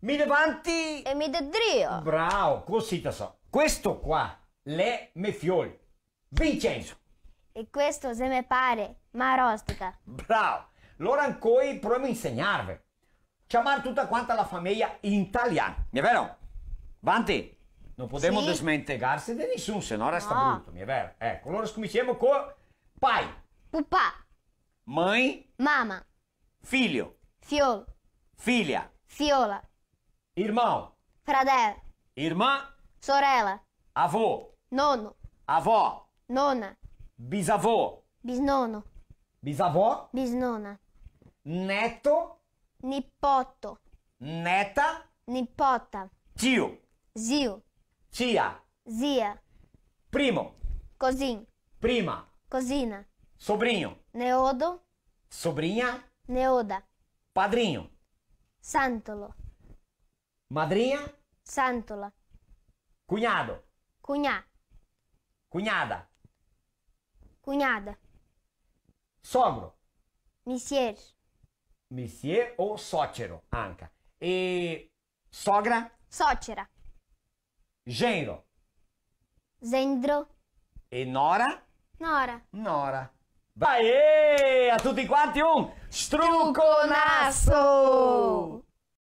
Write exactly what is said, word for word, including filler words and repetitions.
Mi de vanti. E mi de drio. Bravo, cusì te so. Questo qua l'è me fiol, Vincenzo. E questo xe me pare, Marostica. Bravo. Lora ancoi provemo a insegnarve. Ciamar tuta quanta la fameja in talian. Mi è vero? Vanti. No podemo desmentegarse de nisun, se no resta bruto, mi è vero? Eco, alora scominsiemo co pai. Pupà. Mãe. Mama. Filho. Fiol. Filha. Fiola. Irmão. Fradel. Irmã. Sorela. Avô. Nono. Avó. Nona. Bisavô. Bisnono. Bisavó. Bisnona. Neto. Nipoto. Neta. Nipota. Tio. Zio. Tia. Zia. Primo. Cozin. Prima. Cozina. Sobrinho. Neodo. Sobrinha. Neoda. Padrinho. Santolo. Madrinha. Santola. Cunhado. Cugnà. Cunhada. Cugnada. Sogro. Misier. Misier o socero anca. E sogra. Socera. Genro. Zendro. E nora. Nora. Nora. Aê! A tuti quanti un struconaso!